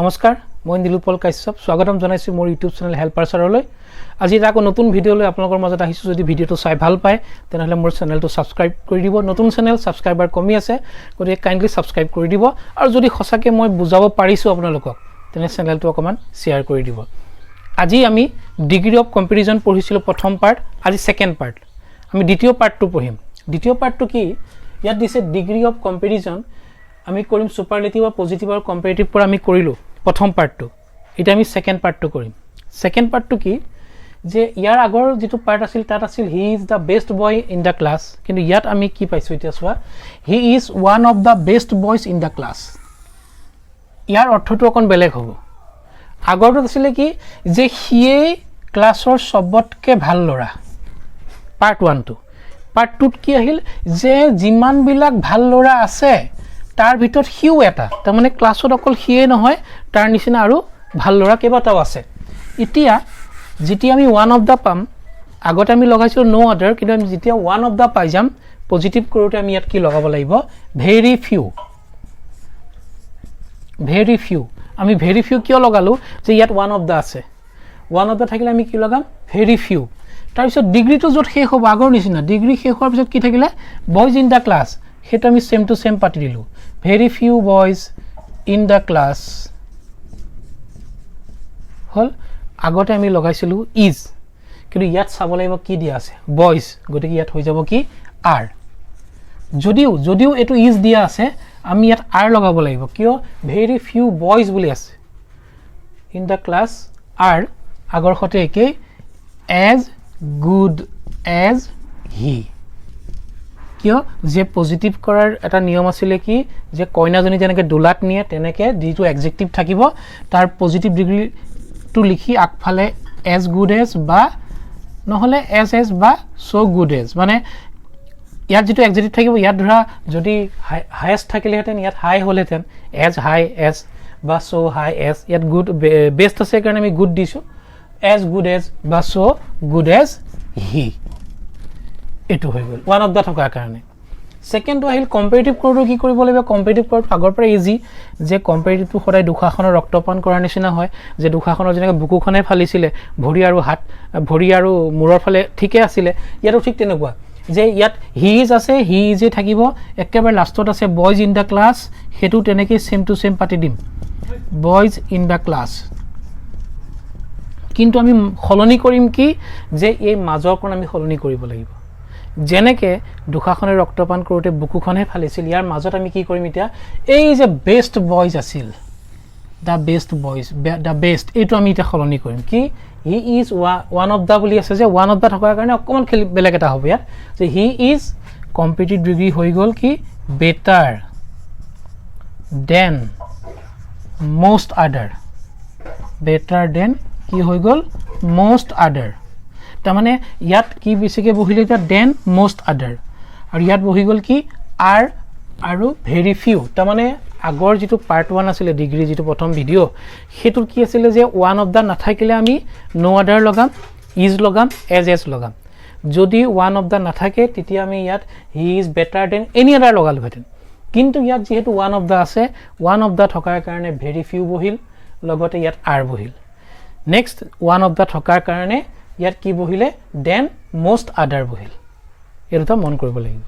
নমস্কাৰ, মই নীলোৎপল কাশ্যপ, স্বাগতম জনাইছোঁ মোৰ ইউটিউব চেনেল হেল্পাৰ ছাৰলৈ। আজি এটা আকৌ নতুন ভিডিঅ' লৈ আপোনালোকৰ মাজত আহিছোঁ। যদি ভিডিঅ'টো চাই ভাল পায়, তেনেহ'লে মোৰ চেনেলটো ছাবস্ক্ৰাইব কৰি দিব। নতুন চেনেল, ছাবস্ক্ৰাইবাৰ কমি আছে, গতিকে কাইণ্ডলি ছাবস্ক্ৰাইব কৰি দিব। আৰু যদি সঁচাকৈ মই বুজাব পাৰিছোঁ আপোনালোকক, তেনে চেনেলটো অকণমান শ্বেয়াৰ কৰি দিব। আজি আমি ডিগ্ৰী অফ কম্পেৰিজন পঢ়িছিলোঁ প্ৰথম পাৰ্ট, আজি ছেকেণ্ড পাৰ্ট। আমি দ্বিতীয় পাৰ্টটো পঢ়িম। দ্বিতীয় পাৰ্টটো কি? ইয়াত দিছে ডিগ্ৰী অফ কম্পেৰিজন। আমি কৰিম ছুপাৰলেটিভ আৰু পজিটিভ আৰু কম্পেৰেটিভ পৰা আমি কৰিলোঁ প্ৰথম পাৰ্টটো। এতিয়া আমি ছেকেণ্ড পাৰ্টটো কৰিম। ছেকেণ্ড পাৰ্টটো কি যে ইয়াৰ আগৰ যিটো পাৰ্ট আছিল, তাত আছিল "He is the best boy in the class." কিন্তু ইয়াত আমি কি পাইছোঁ এতিয়া চোৱা, "He is one of the best boys in the class." ইয়াৰ অৰ্থটো অকণ বেলেগ হ'ব। আগৰটোত আছিলে কি যে সিয়েই ক্লাছৰ চবতকৈ ভাল ল'ৰা, পাৰ্ট ওৱানটো। পাৰ্ট টুত কি আহিল যে যিমানবিলাক ভাল ল'ৰা আছে, তাৰ ভিতৰত সিও এটা। তাৰমানে ক্লাছত অকল সিয়েই নহয়, তাৰ নিচিনা আৰু ভাল ল'ৰা কেইবাটাও আছে। এতিয়া যেতিয়া আমি ওৱান অফ the পাম, আগতে আমি লগাইছিলোঁ ন' আদাৰ, কিন্তু আমি যেতিয়া ওৱান অফ the পাই যাম, পজিটিভ কৰোঁতে আমি ইয়াত কি লগাব লাগিব? Very few. Very few. আমি ভেৰি ফিউ কিয় লগালোঁ যে ইয়াত ওৱান অফ the আছে। ওৱান অফ the থাকিলে আমি কি লগাম? Very few. তাৰপিছত ডিগ্ৰীটো য'ত শেষ হ'ব, আগৰ নিচিনা ডিগ্ৰী শেষ হোৱাৰ পিছত কি থাকিলে? Boys in the class. সেইটো আমি ছেম টু ছেম পাতি দিলোঁ, "Very few boys in the class" হ'ল। আগতে আমি লগাইছিলোঁ is, কিন্তু ইয়াত চাব লাগিব কি দিয়া আছে, বয়জ। গতিকে ইয়াত হৈ যাব কি? আৰ। যদিও এইটো is দিয়া আছে, আমি ইয়াত আৰ লগাব লাগিব। কিয়? ভেৰি ফিউ বয়জ বুলি আছে, ইন the class R, আগৰ সতে একেই, এজ গুড এজ হি। কিয় যে পজিটিভ কৰাৰ এটা নিয়ম আছিলে কি যে কইনাজনী যেনেকৈ দোলাত নিয়ে, তেনেকৈ যিটো এডজেক্টিভ থাকিব, তাৰ পজিটিভ ডিগ্ৰীটো লিখি আগফালে এজ গুড এজ বা নহ'লে এজ এজ বা চ' গুড এজ। মানে ইয়াত যিটো এডজেক্টিভ থাকিব, ইয়াত ধৰা যদি হায়েষ্ট থাকিলেহেঁতেন, ইয়াত হাই হ'লহেঁতেন, এজ হাই এজ বা চ' হাই এজ। ইয়াত গুড বেষ্ট আছে কাৰণে আমি গুড দিছোঁ, এজ গুড এজ বা চ' গুড এজ হি। এইটো হৈ গ'ল ওৱান অফ the থকাৰ কাৰণে। ছেকেণ্ডটো আহিল কম্পেৰেটিভ কৰোঁতে কি কৰিব লাগিব? কম্পেৰেটিভ কৰোঁতে আগৰ পৰা ইজি যে কম্পেৰেটিভটো সদায় দুশাসনৰ ৰক্তপান কৰাৰ নিচিনা হয়, যে দুশাসনৰ যেনেকৈ বুকুখনে ফালিছিলে, ভৰি আৰু হাত, ভৰি আৰু মূৰৰ ফালে ঠিকে আছিলে, ইয়াতো ঠিক তেনেকুৱা যে ইয়াত he is আছে, হি ইজে থাকিব। একেবাৰে লাষ্টত আছে বয়জ ইন the class, সেইটো তেনেকেই ছেম টু ছেম পাতি দিম, বয়জ ইন the class. কিন্তু আমি সলনি কৰিম কি যে এই মাজৰকণ আমি সলনি কৰিব লাগিব। যেনেকৈ দুশাসনে ৰক্তপান কৰোঁতে বুকুখনহে ফালিছিল, ইয়াৰ মাজত আমি কি কৰিম এতিয়া? এই যে বেষ্ট বয়জ আছিল, the best boys, the best, এইটো আমি এতিয়া সলনি কৰিম কি, he is one of the বুলি আছে যে ওৱান অফ the থকাৰ কাৰণে অকণমান খেলি বেলেগ এটা হ'ব ইয়াত, যে he is comparative degree হৈ গ'ল কি better than most other। Better than কি হৈ গ'ল? মষ্ট আদাৰ। তাৰমানে ইয়াত কি বেছিকৈ বহিলে এতিয়া? দেন মষ্ট আদাৰ। আৰু ইয়াত বহি গ'ল কি? আৰ আৰু ভেৰি ফিউ। তাৰমানে আগৰ যিটো পাৰ্ট ওৱান আছিলে ডিগ্ৰী, যিটো প্ৰথম ভিডিঅ', সেইটোত কি আছিলে যে ওৱান অফ the নাথাকিলে আমি ন' আদাৰ লগাম, is লগাম, এজ এজ লগাম। যদি ওৱান অফ the নাথাকে, তেতিয়া আমি ইয়াত "He is better than any other" লগালোহেঁতেন। কিন্তু ইয়াত যিহেতু ওৱান অফ the আছে, ওৱান অফ the থকাৰ কাৰণে ভেৰি ফিউ বহিল, লগতে ইয়াত আৰ বহিল। নেক্সট ওৱান অফ the থকাৰ কাৰণে ইয়াত কি বহিলে? দেন মষ্ট আদাৰ বহিল। এই দুটা মন কৰিব লাগিব।